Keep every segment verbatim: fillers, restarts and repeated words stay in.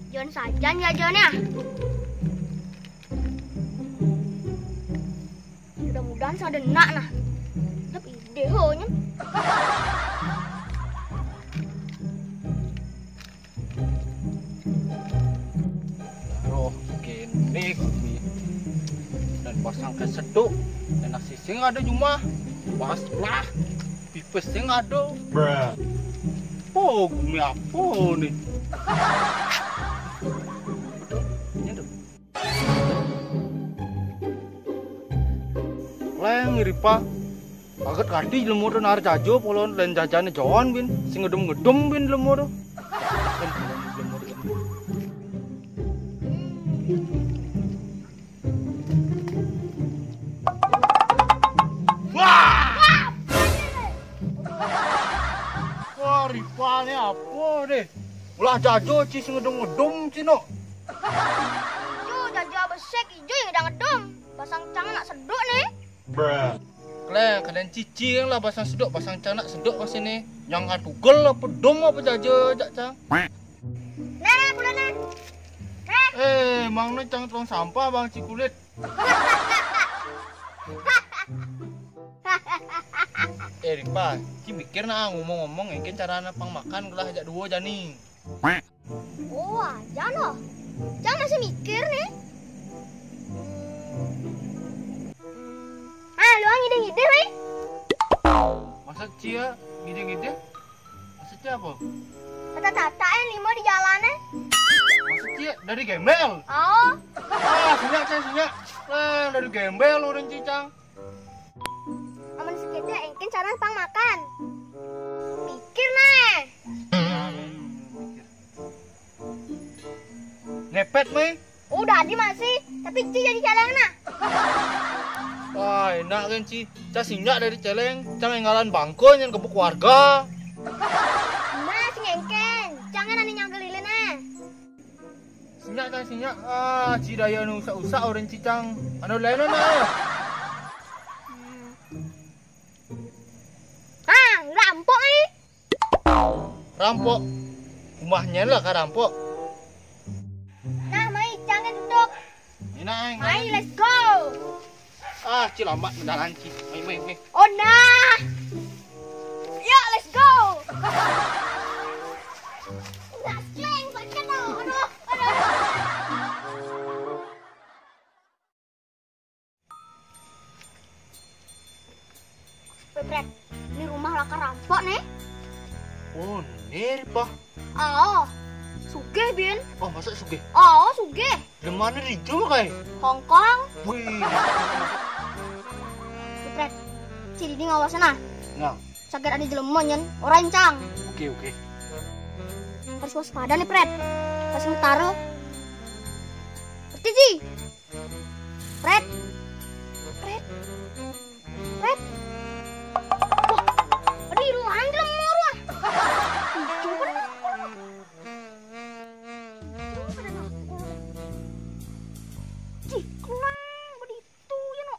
Jan sajan ya, Jan, ya. Mudah-mudahan sadenak nah. Dap ide ho nyen. Roh kene gumi. Dan pasang ke seduk. Enak sising ada cuma. Pas lah. Pipis sing ada. Bruh. Oh, gumi apa nih? Betul. Ini tuh. Leng, Ripa. Kaget kati jelema tu nar jajo polon len jajane Jon bin. Sing ngedum-ngedum bin jelema tu. Wah! Wah, Ripa ni apa deh? Ulah jajo ci sing ngedum-ngedum ci no. Ijo jajo besek ijo yang ngedum. Pasang cang nak seduk nih. Bruh. Kleng, kalian cicing lah pasang seduk, pasang cang nak seduk ke sini. Yang atugel apa dom apa jaja jak cang. Nah, nah, pulang nah. Nah. Eh, mang ni cang tong sampah bang cikulit. Eh, Ripa, ci mikir nah ngomong-ngomong engken carana pang makan gelah jak dua jani. Oh, aja loh. Cang masih mikir nih. Hmm. Ah, lu ngide-ngide, weh. Masa cia ngide-ngide? Masa cia apa? Tata-tata eh lima di jalan eh. Masa cia dari gembel? Oh. Ah, sinyak, cang, sinyak. Lah, dari gembel orang cicang. Amun sekeda engken carana pang makan. Pikir neh. Ngepet meh. Udah di masih, tapi ci jadi celeng nah. Wah, enak kan ci. Ca sinyak dari celeng, cang enggalan bangko nyen kebuk warga. Nah, sing engken. Jangan ane nyangkel lilin eh. Sinyak cang sinyak. Ah, ci daya nu usak-usak orang cicang. Anu lain na. Ah, rampok ni. Rampok. Rumahnya lah ka rampok. Nah, mai jangan tutup. Ini naeng. Mai, let's go. Ah, ci lambat mendalan ci. Mai, mai, mai. Oh nah. Yuk, let's go. Udah sleng, baca dong. Aduh, aduh. Weh, Pret, ini rumah lah ka rampok nih. Oh, nih, Pah. Oh, sugih, Bin. Oh, masa sugih? Oh, sugih. Di mana di itu, kai? Hong Kong. Wih. Weh, Pret, ci dini ngawas nah. Nah. Saget ada jelema nyen, ora encang. Oke, oke. Harus waspada nih, Pret. Pas ngetaro. Ngerti, Ji? Pret. Pret. Pret. Wah, ada iruan dalam rumah. Coba deh. Coba deh, no. Cih, kurang begitu ya, no.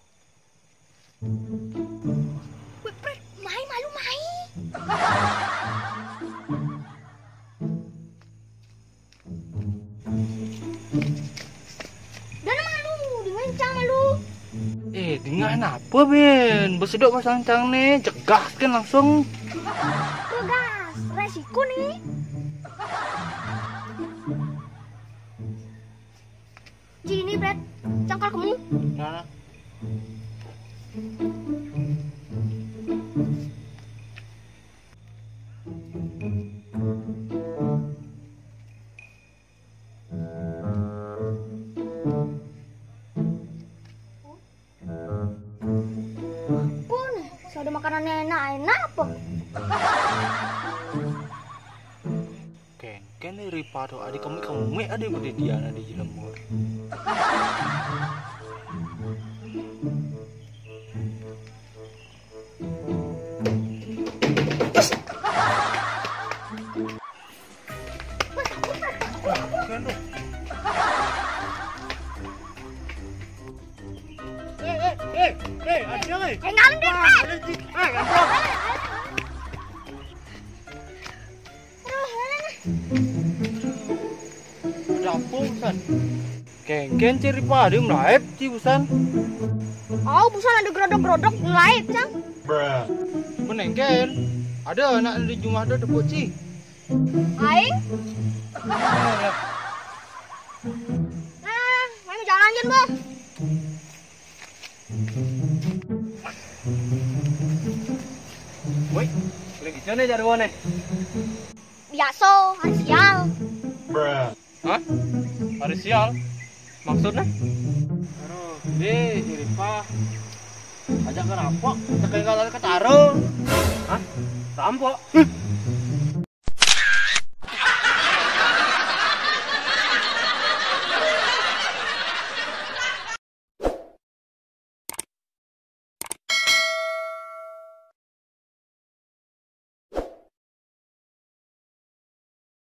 Weh, Pret, mai malu mai. Dana malu, dengan cang malu. Eh, dengan apa, Ben? Besedok pasang cang nih, cegas kan langsung. Cegas, resiko nih. Ci ini, Pret, cangkal kamu. Nah. Pun, sudah makanan enak, enak apa? Kengken nih Ripa tu, adik kemik-kemik adik berdedian adik jelema. Eh, eh, eh, eh, ada, eh. Eh, ngambil, ah, eh. Ada, Ji. Eh, ada. Aduh, mana, nah? Busan. Kéngkén ciri pade melaep ci busan. Oh, busan ada gerodok-gerodok melaep, Cang. Menengken. Ada anak di jumah tu tepuk ci. Aing. Nah, aing jalan jen, Bah. Woi, lagi cene jaruan nih. Biasa, hari sial. Hah? Hari sial? Maksudnya? Aduh, deh, Iripa. Ajak ngerampok, tekan kalau ketaro. Hah? Rampok?